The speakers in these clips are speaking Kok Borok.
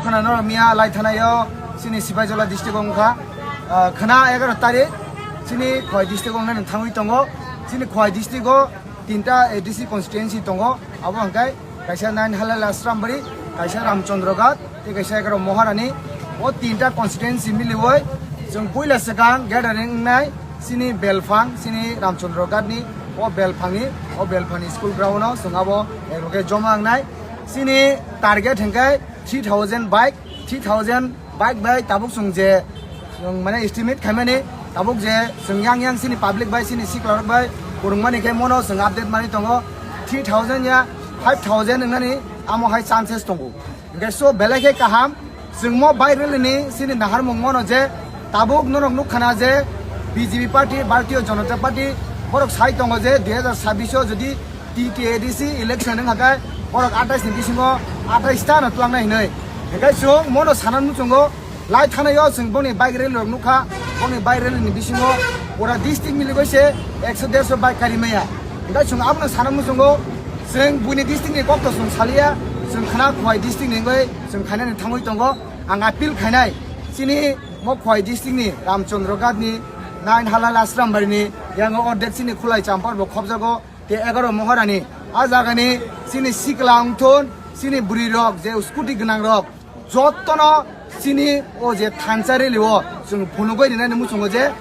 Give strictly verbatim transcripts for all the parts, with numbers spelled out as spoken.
Khna norok miya lai thanaio chini Sipaijola district o wngkha. Ah, khna egaroh tarik chini Khowai district o wngnani thangwi tongo. Chini Khowai district o tinta A D C constituency tongo. Abo hwnkhe kaisa nine Halal Asrambari, kaisa Ramchandra Ghat, tei kaisa egaroh Maharani. O tinta constituency miliwi chwng puila swkang gathering wngnai chini belphang, chini Ramchandra Ghat ni o belphangni, o belphangni school ground o chwng abo egaroh khe joma wngnai. Chini target hwnkhe three thousand bike, three thousand bike bai tabuk chwng je, chwng mane estimate khaimani, tabuk je chwng yang yang chini public bai, chini siklarok bai kwrwngmani khe mono chwng update mani tongo, three thousand ya five thousand wngnani amo hai chances tongo. Hwnkhe so belai khe kaham, chwng mo bike rally ni chini naharmung mono je tabuk norok nukkhana je B J P party, Bharatiya Janata Party, borok sai tongo je dui hazar sabbish o jodi T T A D C election wngkha khe borok atais ni bisingo atais ta no tlangnai hinwi. Hwnkhe chwng mono sana muchungo lai thanaio chwng boni bike rally rok nukha, boni bike rally ni bisingo pura district miligwi se ekso derso bike kari maya. Hwnkhe chwng abono sana muchungo chwng buini district ni kok to chwng saliya, chwng khna Khowai district ni wngwi chwng khainani thangwi tongo. Ang appeal khainai chini mo Khowai district ni Ramchandra Ghat ni nine Halal Asrambari ni yango ordek chini Khulai Champar bo khobjago. Tei egaroh Maharani, a jagani chini sikla wngthun, chini bwrwi rok je scooty gwnang rok, jottono chini o je thansa rally o chwng phunugwi rinani muchungo je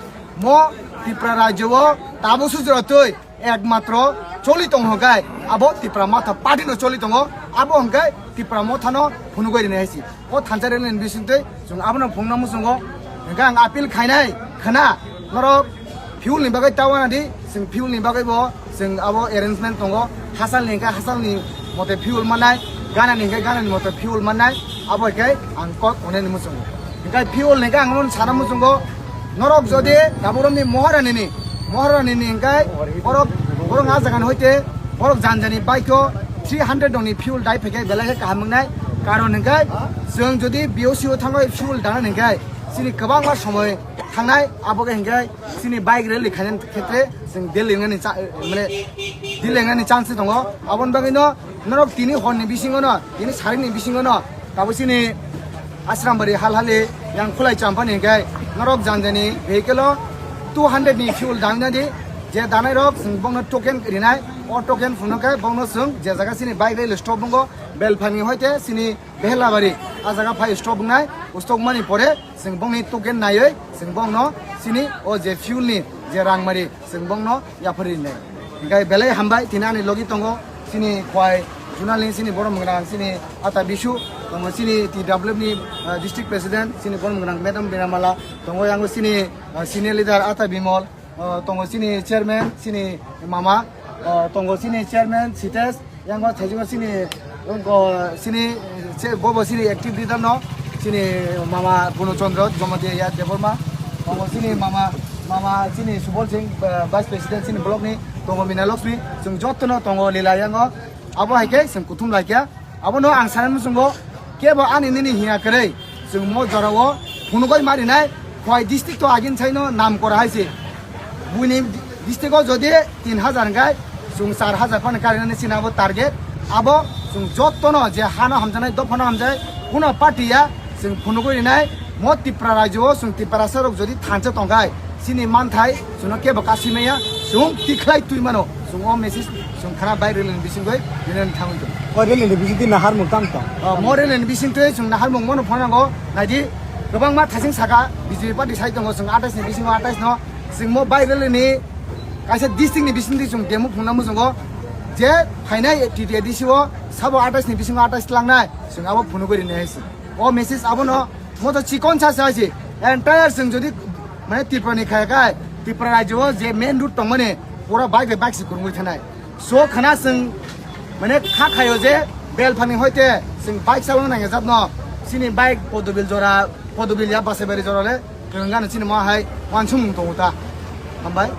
mo Tripura rajyo o tabuk sujratwi ekmatro choli tongo hwnkhe abo Tipra Motha party no choli tongo, abo hwnkhe Tipra Motha no phunugwi rinai hai se. O thansa rally ni bisingtwi chwng abono phungna muchungo. Hwnkhe ang appeal khainai khna, norok fuel ni bagwi ta wana di, chwng fuel ni bagwi bo chwng abo arrangement tongo. Hachal ni hwnkhe hachal ni mote fuel mannai, gana ni hwnkhe gana ni mote fuel mannai, abo hwnkhe ang kok hwnwi muchungo. Hwnkhe fuel ni hwnkhe ang bono sana muchungo, norok jodi Daburom ni Maharani ni, Maharani ni hwnkhe borok, borok a jaga ni hoite borok janjani bike o three hundred dong ni fuel dai phaikhe belai khe kaham wngnai. Karon hwnkhe chwng jodi B O C o thangwi fuel dana hwnkhe chini kwbangma somoi thangnai, abo khe hwnkhe chini bike rally khainani khetre chwng delay wngnani cha-, mane delay wngnani chance tongo. Aboni bagwino norok tini horni bisingono, tini saringni bisingono tabuk chini Asrambari halhali yang Khulai Champani hwnkhe norok janjani vehicle o two hundred ni fuel damina di, je danai rok chwng bongno token rinai, o token phunukhe bongno chwng je jaga chini bike rally stop wngo, Belphani hoite chini Behelabari, a jaga phai stop wngnai, stop mani pore chwng bongni token naiwi chwng bongno chini o je fuel ni je rangmari chwng bongno yapharwi rinai. Hwnkhe belai hambai, tini ani logi tongo chini Khowai zonal ni chini borok mwkrang chini Ata Bisu, tongo chini T W F ni, ah, district president chini borok mwkrang Madam Binamala, tongo yango chini, ah, senior leader Ata Bimol, ah, tongo chini chairman chini mama, ah, tongo chini chairman Sitesh, yango thaijugo chini, wngko chini, che-, bobo chini active leader no, chini mama Guno Chandra Jamatia Debbarma, tongo chini mama, mama chini Subol Singh, ah, vice president chini block ni, tongo Mina Lakshmi, chwng jotono tongo Lila yango, abo hai khe chwng kuthum lai khe, abono ang sanani muchungo, kebo ani nini hiya kwrwi, chwng mo jorao phunugwi marinai, Khowai district to agin saino nam kora hai se. Buini district o jodi tin hazar hwnkhe chwng char hazar phano karinani chini abo target. Abo chwng jotono je hano hamjaknai, dophano hamjaknai, kuno party ya chwng phunugwi rinai. Mo Tipra rajyo o chwng Tiprasa rok jodi thansa tongkhai, chini manthai chwngno kebo kasi maya, chwng tikhlai twi mano. Chwng o message chwng khana bai rally ni bisingtwi rinani thangwi tongo. O rally ni bisingtwi naharmung tang tong? O, mo rally ni bisingtwi chwng naharmung mono phano nango. Naidi, kwbangma thasing saka B J P party sai tongo, chwng atais ni bisingo atais no. Chwng mo bai rally ni kaisa district ni bisingtwi chwng demo phungna muchungo. Je phainai T T A D C o sabo atais ni bisingo atais tlangnai, chwng abo phunugwi rinai hai se. O message abono mo to chikon sa sa se. Entire chwng jodi mane Tripura ni khaya kai, Tripura rajyo o je main road tongmani pura bike bai bike se kwrwngwi thanai. So khana chwng mane kha khayo je Belphani hoite chwng bike chalokna nangya jatno chini bike Podobil jora, Podobil ya Basaibari jora le kwrwngano chini mo hai wansukmung tongo ta. Hambai.